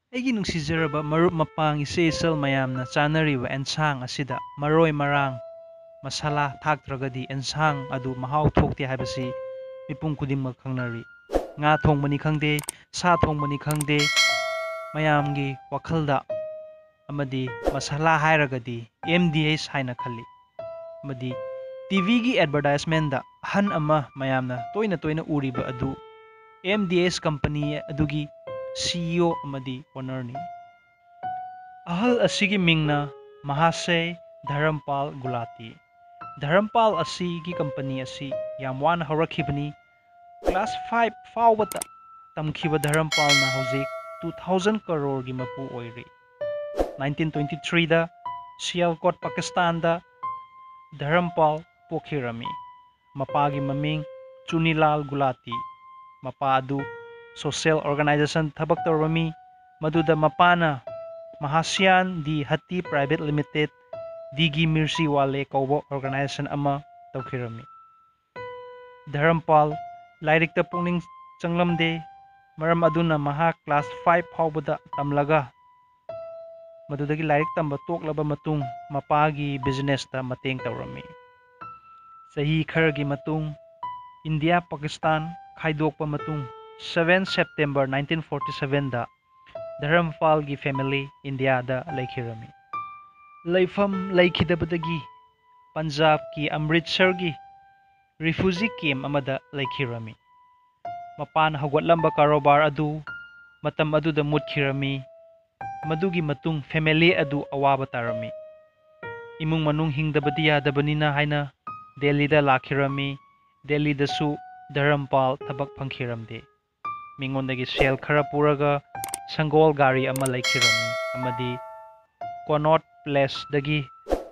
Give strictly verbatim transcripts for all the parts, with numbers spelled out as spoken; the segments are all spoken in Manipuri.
ꯑꯩꯒꯤ ꯅꯨꯡꯁꯤꯖꯔꯕ ꯃꯔꯨꯞ ꯃꯄꯥꯡ ꯏꯆꯦ ꯏꯆꯜ ꯃꯌꯥꯝꯅ ꯆꯥꯅꯔꯤꯕ ꯑꯦꯟꯁꯥꯡ ꯑꯁꯤꯗ ꯃꯔꯣꯏ ꯃꯔꯥꯡ ꯃꯁꯥꯂꯥ ꯊꯥꯛꯇ꯭ꯔꯒꯗꯤ ꯑꯦꯟꯁꯥꯡ ꯑꯗꯨ ꯃꯍꯥꯎ ꯊꯣꯛꯇꯦ ꯍꯥꯏꯕꯁꯤ ꯃꯤꯄꯨꯝ ꯈꯨꯗꯤꯡꯃꯛ ꯈꯪꯅꯔꯤ꯫ ꯉꯥ ꯊꯣꯡꯕꯅꯤ ꯈꯪꯗꯦ, ꯁꯥ ꯊꯣꯡꯕꯅꯤ ꯈꯪꯗꯦ, ꯃꯌꯥꯝꯒꯤ ꯋꯥꯈꯜꯗ ꯑꯃꯗꯤ ꯃꯁꯥꯂꯥ ꯍꯥꯏꯔꯒꯗꯤ ꯑꯦꯝ ꯗꯤ ꯑꯦꯁ ꯍꯥꯏꯅ ꯈꯜꯂꯤ꯫ ꯑꯃꯗꯤ ꯇꯤ ꯚꯤꯒꯤ ꯑꯦꯗꯚꯔꯇꯥꯏꯁꯃꯦꯟꯗ ꯑꯍꯟ ꯑꯃ ꯃꯌꯥꯝꯅ ꯇꯣꯏꯅ ꯇꯣꯏꯅ ꯎꯔꯤꯕ ꯑꯗꯨ ꯑꯦꯝ ꯗꯤ ꯑꯦꯁ ꯀꯝꯄꯅꯤ ꯑꯗꯨꯒꯤ ꯁꯤ ꯏ ꯑꯣ ꯑꯃꯗꯤ ꯑꯣꯅꯔꯅꯤ꯫ ꯑꯍꯜ ꯑꯁꯤꯒꯤ ꯃꯤꯡꯅ ꯃꯍꯥꯁꯦ ꯙꯔꯝꯄꯥꯜ ꯒꯨꯂꯥꯇꯤ꯫ ꯙꯔꯝꯄꯥꯜ ꯑꯁꯤꯒꯤ ꯀꯝꯄꯅꯤ ꯑꯁꯤ ꯌꯥꯝ ꯋꯥꯅ ꯍꯧꯔꯛꯈꯤꯕꯅꯤ꯫ ꯀ꯭ꯂꯥꯁ ꯐꯥꯏꯚ ꯐꯥꯎꯕꯇ ꯇꯝꯈꯤꯕ ꯙꯔꯝꯄꯥꯜꯅ ꯍꯧꯖꯤꯛ ꯇꯨ ꯊꯥꯎꯖꯟ ꯀꯔꯣꯔꯒꯤ ꯃꯄꯨ ꯑꯣꯏꯔꯤ꯫ ꯅꯥꯏꯟꯇꯤꯟ ꯇ꯭ꯋꯦꯟꯇꯤ ꯊ꯭ꯔꯤꯗ ꯁꯤꯌꯥꯜꯀꯣꯠ ꯄꯥꯀꯤꯁꯇꯥꯟꯗ ꯙꯔꯝꯄꯥꯜ ꯄꯣꯛꯈꯤꯔꯝꯃꯤ꯫ ꯃꯄꯥꯒꯤ ꯃꯃꯤꯡ ꯆꯨꯅꯤꯂꯥꯜ ꯒꯨꯂꯥꯇꯤ꯫ ꯃꯄꯥ ꯑꯗꯨ ꯁꯣꯁꯤꯌꯦꯜ ꯑꯣꯔꯒꯅꯥꯏꯖꯦꯁꯟ ꯊꯕꯛ ꯇꯧꯔꯝꯃꯤ, ꯃꯗꯨꯗ ꯃꯄꯥꯅ ꯃꯍꯥꯁꯤꯌꯥꯟ ꯗꯤ ꯍꯠꯇꯤ ꯄ꯭ꯔꯥꯏꯚꯦꯠ ꯂꯤꯃꯤꯇꯦꯠ ꯗꯤꯒꯤ ꯃꯤꯔꯆꯤ ꯋꯥꯂꯦ ꯀꯧꯕ ꯑꯣꯔꯒꯅꯥꯏꯖꯦꯁꯟ ꯑꯃ ꯇꯧꯈꯤꯔꯝꯃꯤ꯫ ꯙꯔꯝꯄꯥꯜ ꯂꯥꯏꯔꯤꯛꯇ ꯄꯨꯛꯅꯤꯡ ꯆꯪꯂꯝꯗꯦ꯫ ꯃꯔꯝ ꯑꯗꯨꯅ ꯃꯍꯥꯛ ꯀ꯭ꯂꯥꯁ ꯐꯥꯏꯚ ꯐꯥꯎꯕꯗ ꯇꯝꯂꯒ ꯃꯗꯨꯗꯒꯤ ꯂꯥꯏꯔꯤꯛ ꯇꯝꯕ ꯇꯣꯛꯂꯕ ꯃꯇꯨꯡ ꯃꯄꯥꯒꯤ ꯕꯤꯖꯤꯅꯦꯁꯇ ꯃꯇꯦꯡ ꯇꯧꯔꯝꯃꯤ꯫ ꯆꯍꯤ ꯈꯔꯒꯤ ꯃꯇꯨꯡ ꯏꯟꯗꯤꯌꯥ ꯄꯥꯀꯤꯁꯇꯥꯟ ꯈꯥꯏꯗꯣꯛꯄ ꯃꯇꯨꯡ ꯁꯚꯦꯟ ꯁꯦꯞꯇꯦꯝꯕꯔ ꯅꯥꯏꯟꯇꯤꯟ ꯐꯣꯔꯇꯤ ꯁꯚꯦꯟꯗ ꯙꯔꯝꯄꯥꯜꯒꯤ ꯐꯦꯃꯤꯂꯤ ꯏꯟꯗꯤꯌꯥꯗ ꯂꯩꯈꯤꯔꯝꯃꯤ꯫ ꯂꯩꯐꯝ ꯂꯩꯈꯤꯗꯕꯗꯒꯤ ꯄꯟꯖꯥꯕꯀꯤ ꯑꯃ꯭ꯔꯤꯠꯁꯔꯒꯤ ꯔꯤꯐ꯭ꯌꯨꯖꯤ ꯀꯦꯝꯞ ꯑꯃꯗ ꯂꯩꯈꯤꯔꯝꯃꯤ꯫ ꯃꯄꯥꯅ ꯍꯧꯒꯠꯂꯝꯕ ꯀꯔꯣꯕꯥꯔ ꯑꯗꯨ ꯃꯇꯝ ꯑꯗꯨꯗ ꯃꯨꯠꯈꯤꯔꯝꯃꯤ꯫ ꯃꯗꯨꯒꯤ ꯃꯇꯨꯡ ꯐꯦꯃꯤꯂꯤ ꯑꯗꯨ ꯑꯋꯥꯕ ꯇꯥꯔꯝꯃꯤ꯫ ꯏꯃꯨꯡ ꯃꯅꯨꯡ ꯍꯤꯡꯗꯕꯗꯤ ꯌꯥꯗꯕꯅꯤꯅ ꯍꯥꯏꯅ ꯗꯦꯜꯂꯤꯗ ꯂꯥꯛꯈꯤꯔꯝꯃꯤ꯫ ꯗꯦꯜꯂꯤꯗꯁꯨ ꯙꯔꯝꯄꯥꯜ ꯊꯕꯛ ꯐꯪꯈꯤꯔꯝꯗꯦ꯫ ꯃꯤꯉꯣꯟꯗꯒꯤ ꯁꯦꯜ ꯈꯔ ꯄꯨꯔꯒ ꯁꯪꯒꯣꯜ ꯒꯥꯔꯤ ꯑꯃ ꯂꯩꯈꯤꯔꯝꯃꯤ ꯑꯃꯗꯤ ꯀꯣꯅꯣꯠ ꯄ꯭ꯂꯦꯁꯗꯒꯤ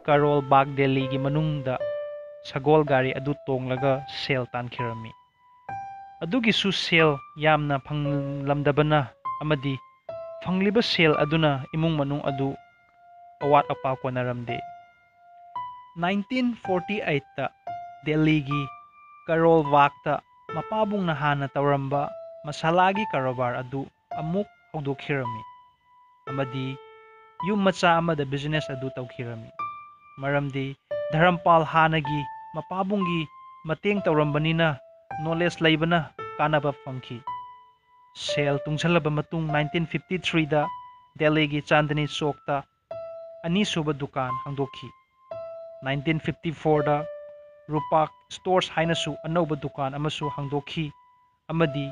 ꯀꯔꯣꯜ ꯕꯥꯒ ꯗꯦꯜꯂꯤꯒꯤ ꯃꯅꯨꯡꯗ ꯁꯒꯣꯜ ꯒꯥꯔꯤ ꯑꯗꯨ ꯇꯣꯡꯂꯒ ꯁꯦꯜ ꯇꯥꯟꯈꯤꯔꯝꯃꯤ꯫ ꯑꯗꯨꯒꯤꯁꯨ ꯁꯦꯜ ꯌꯥꯝꯅ ꯐꯪꯂꯝꯗꯕꯅ ꯑꯃꯗꯤ ꯐꯪꯂꯤꯕ ꯁꯦꯜ ꯑꯗꯨꯅ ꯏꯃꯨꯡ ꯃꯅꯨꯡ ꯑꯗꯨ ꯑꯋꯥꯠ ꯑꯄꯥ ꯀꯣꯟꯅꯔꯝꯗꯦ꯫ ꯅꯥꯏꯟꯇꯤꯟ ꯐꯣꯔꯇꯤ ꯑꯩꯠꯇ ꯗꯦꯜꯂꯤꯒꯤ ꯀꯔꯣꯜ ꯕꯥꯒꯇ ꯃꯄꯥꯕꯨꯡꯅ ꯍꯥꯟꯅ ꯇꯧꯔꯝꯕ ꯃꯁꯥꯂꯥꯒꯤ ꯀꯔꯣꯕꯥꯔ ꯑꯗꯨ ꯑꯃꯨꯛ ꯍꯧꯗꯣꯛꯈꯤꯔꯝꯃꯤ꯫ ꯑꯃꯗꯤ ꯌꯨꯝ ꯃꯆꯥ ꯑꯃꯗ business ꯑꯗꯨ ꯇꯧꯈꯤꯔꯝꯃꯤ꯫ ꯃꯔꯝꯗꯤ ꯙꯔꯝꯄꯥꯜ ꯍꯥꯟꯅꯒꯤ ꯃꯄꯥꯕꯨꯡꯒꯤ ꯃꯇꯦꯡ ꯇꯧꯔꯝꯕꯅꯤꯅ knowledge ꯂꯩꯕꯅ ꯀꯥꯟꯅꯕ ꯐꯪꯈꯤ꯫ ꯁꯦꯜ ꯇꯨꯡꯁꯤꯜꯂꯕ ꯃꯇꯨꯡ nineteen fifty threeꯗ ꯗꯦꯜꯂꯤꯒꯤ ꯆꯥꯟꯗꯅꯤ ꯆꯣꯛꯇ ꯑꯅꯤꯁꯨꯕ ꯗꯨꯀꯥꯟ ꯍꯥꯡꯗꯣꯛꯈꯤ꯫ nineteen fifty fourꯗ ꯔꯨꯄꯥꯛ Stores ꯍꯥꯏꯅꯁꯨ ꯑꯅꯧꯕ ꯗꯨꯀꯥꯟ ꯑꯃꯁꯨ ꯍꯥꯡꯗꯣꯛꯈꯤ ꯑꯃꯗꯤ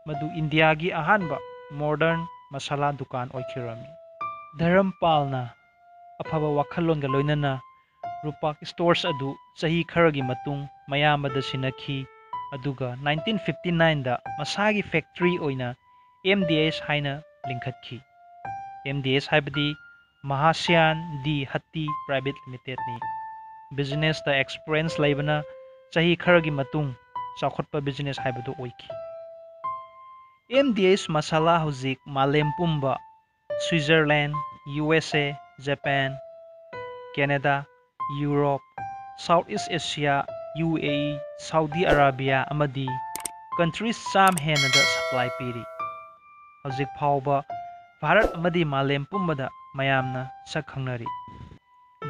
ꯃꯗꯨ ꯏꯟꯗꯤꯌꯥꯒꯤ ꯑꯍꯥꯟꯕ modern ꯃꯁꯥꯂꯥ ꯗꯨꯀꯥꯟ ꯑꯣꯏꯈꯤꯔꯝꯃꯤ꯫ ꯙꯔꯝꯄꯥꯜꯅ ꯑꯐꯕ ꯋꯥꯈꯜꯂꯣꯟꯒ ꯂꯣꯏꯅꯅ ꯔꯨꯄꯥꯛ Stores ꯑꯗꯨ ꯆꯍꯤ ꯈꯔꯒꯤ ꯃꯇꯨꯡ ꯃꯌꯥꯝꯕꯗ ꯁꯤꯟꯅꯈꯤ, ꯑꯗꯨꯒ nineteen fifty nineꯗ ꯃꯁꯥꯒꯤ factory ꯑꯣꯏꯅ M D H ꯍꯥꯏꯅ ꯂꯤꯡꯈꯠꯈꯤ꯫ M D H ꯍꯥꯏꯕꯗꯤ ꯃꯍꯥꯁ꯭ꯌꯥꯟ ꯗꯤ ꯍꯠꯇꯤ Private Limitedꯅꯤ꯫ Businessꯇ experience ꯂꯩꯕꯅ ꯆꯍꯤ ꯈꯔꯒꯤ ꯃꯇꯨꯡ ꯆꯥꯎꯈꯠꯄ business ꯍꯥꯏꯕꯗꯨ ꯑꯣꯏꯈꯤ꯫ M D H ꯃꯁꯥꯂꯥ ꯍꯧꯖꯤꯛ ꯃꯥꯂꯦꯝ ꯄꯨꯝꯕ, Switzerland, U S A, Japan, Canada, Europe, South East Asia, U A E, Saudi Arabia ꯑꯃꯗꯤ countries ꯆꯥꯝ ꯍꯦꯟꯅꯗ supply ꯄꯤꯔꯤ꯫ ꯍꯧꯖꯤꯛ ꯐꯥꯎꯕ ꯚꯥꯔꯠ ꯑꯃꯗꯤ ꯃꯥꯂꯦꯝ ꯄꯨꯝꯕꯗ ꯃꯌꯥꯝꯅ ꯁꯛ ꯈꯪꯅꯔꯤ꯫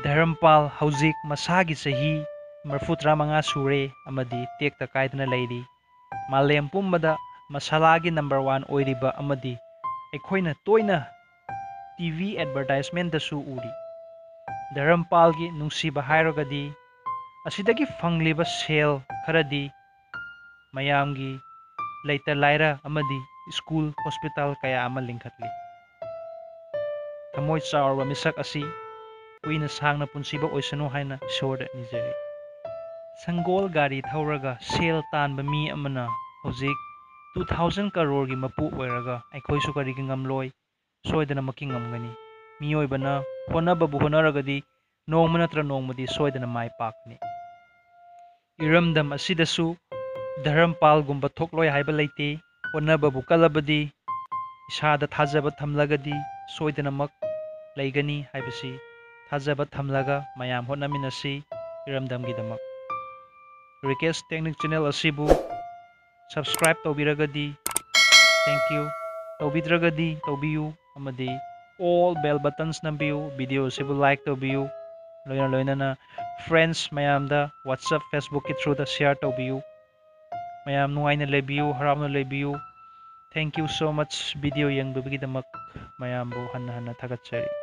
ꯙꯔꯝꯄꯥꯜ ꯍꯧꯖꯤꯛ ꯃꯁꯥꯒꯤ ꯆꯍꯤ ꯃꯔꯤꯐꯨ ꯇꯔꯥꯃꯉꯥ ꯁꯨꯔꯦ ꯑꯃꯗꯤ ꯇꯦꯛꯇ ꯀꯥꯏꯗꯅ ꯂꯩꯔꯤ꯫ ꯃꯥꯂꯦꯝ ꯄꯨꯝꯕꯗ ꯃꯁꯥꯂꯥꯒꯤ number one ꯑꯣꯏꯔꯤꯕ ꯑꯃꯗꯤ ꯑꯩꯈꯣꯏꯅ ꯇꯣꯏꯅ T V advertisementꯇꯁꯨ ꯎꯔꯤ꯫ ꯙꯔꯝꯄꯥꯜꯒꯤ ꯅꯨꯡꯁꯤꯕ ꯍꯥꯏꯔꯒꯗꯤ ꯑꯁꯤꯗꯒꯤ ꯐꯪꯂꯤꯕ ꯁꯦꯜ ꯈꯔꯗꯤ ꯃꯌꯥꯝꯒꯤ ꯂꯩꯇ ꯂꯥꯏꯔ ꯑꯃꯗꯤ school, hospital ꯀꯌꯥ ꯑꯃ ꯂꯤꯡꯈꯠꯂꯤ꯫ ꯊꯃꯣꯏ ꯆꯥꯎꯔꯕ ꯃꯤꯁꯛ ꯑꯁꯤ ꯀꯨꯏꯅ ꯁꯥꯡꯅ ꯄꯨꯟꯁꯤꯕ ꯑꯣꯏꯁꯅꯨ ꯍꯥꯏꯅ ꯏꯁꯣꯔꯗ ꯅꯤꯖꯔꯤ꯫ ꯁꯪꯒꯣꯜ ꯒꯥꯔꯤ ꯊꯧꯔꯒ ꯁꯦꯜ ꯇꯥꯟꯕ ꯃꯤ ꯑꯃꯅ ꯍꯧꯖꯤꯛ two thousand ꯀꯔꯣꯔꯒꯤ ꯃꯄꯨ ꯑꯣꯏꯔꯒ ꯑꯩꯈꯣꯏꯁꯨ ꯀꯔꯤꯒꯤ ꯉꯝꯂꯣꯏ? ꯁꯣꯏꯗꯅꯃꯛꯀꯤ ꯉꯝꯒꯅꯤ꯫ ꯃꯤꯑꯣꯏꯕꯅ ꯍꯣꯠꯅꯕꯕꯨ ꯍꯣꯠꯅꯔꯒꯗꯤ ꯅꯣꯡꯃ ꯅꯠꯇ꯭ꯔ ꯅꯣꯡꯃꯗꯤ ꯁꯣꯏꯗꯅ ꯃꯥꯏ ꯄꯥꯛꯀꯅꯤ꯫ ꯏꯔꯝꯗꯝ ꯑꯁꯤꯗꯁꯨ ꯙꯔꯝꯄꯥꯜꯒꯨꯝꯕ ꯊꯣꯛꯂꯣꯏ ꯍꯥꯏꯕ ꯂꯩꯇꯦ꯫ ꯍꯣꯠꯅꯕꯕꯨ ꯀꯜꯂꯕꯗꯤ, ꯏꯁꯥꯗ ꯊꯥꯖꯕ ꯊꯝꯂꯒꯗꯤ ꯁꯣꯏꯗꯅꯃꯛ ꯂꯩꯒꯅꯤ ꯍꯥꯏꯕꯁꯤ ꯊꯥꯖꯕ ꯊꯝꯂꯒ ꯃꯌꯥꯝ ꯍꯣꯠꯅꯃꯤꯟꯅꯁꯤ ꯏꯔꯝꯗꯝꯒꯤꯗꯃꯛ꯫ ꯔꯤꯀꯦꯁ ꯇꯦꯛꯅꯤꯛ channel ꯑꯁꯤꯕꯨ subscribe ꯇꯧꯕꯤꯔꯒꯗꯤ thank you, ꯇꯧꯕꯤꯗ꯭ꯔꯒꯗꯤ ꯇꯧꯕꯤꯌꯨ ꯑꯃꯗꯤ all bell buttons ꯅꯝꯕꯤꯌꯨ, video ꯑꯁꯤꯕꯨ like ꯇꯧꯕꯤꯌꯨ, ꯂꯣꯏꯅ ꯂꯣꯏꯅꯅ friends ꯃꯌꯥꯝꯗ WhatsApp, Facebook ꯀꯤ through ꯗ share ꯇꯧꯕꯤꯌꯨ꯫ ꯃꯌꯥꯝ ꯅꯨꯡꯉꯥꯏꯅ ꯂꯩꯕꯤꯌꯨ, ꯍꯔꯥꯎꯅ ꯂꯩꯕꯤꯌꯨ꯫ Thank you so much video ꯌꯦꯡꯕꯤꯕꯒꯤꯗꯃꯛ ꯃꯌꯥꯝꯕꯨ ꯍꯟꯅ ꯍꯟꯅ ꯊꯥꯒꯠꯆꯔꯤ꯫